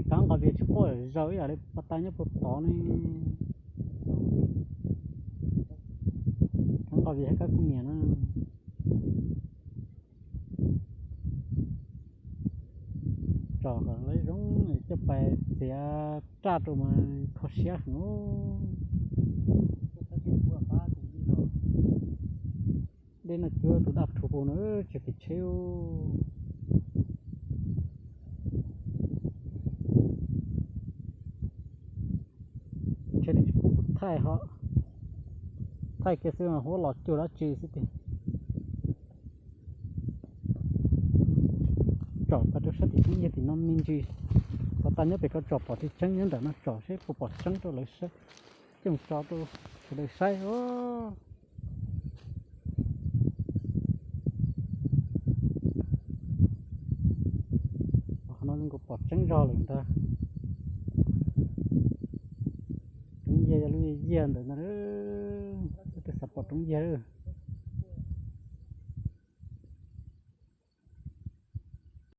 Kab nqos vias tsis quaj zaws ib yam li pov tas nyob puag tod ne. Kab nqos vias thiab kab kuj niam na. Tsom kom lawv zoo coj pais txiav raj rau mas kho siab heev. Dej no cuab tus daj rhuv pus no tsis pim tsheb. Tsheb tsis pub thaij ho, thaij kiag xwb mas huab los cuag dab tsi xwb tiag. Tsom pas rau sab tim tseeb yog tim no me ntsis. Pov tas nyob pem ko tsom pom tsis tseeb, nyob ntawm no tsom seb puas pom tseeb rau lawv saib, coj tso rau sawv daws saib os. Qhov no zoo nkaus pom tseeb zog lawm ntag. Roob yiag yog lub yiag ntawm no, tus xav pom roob yiag.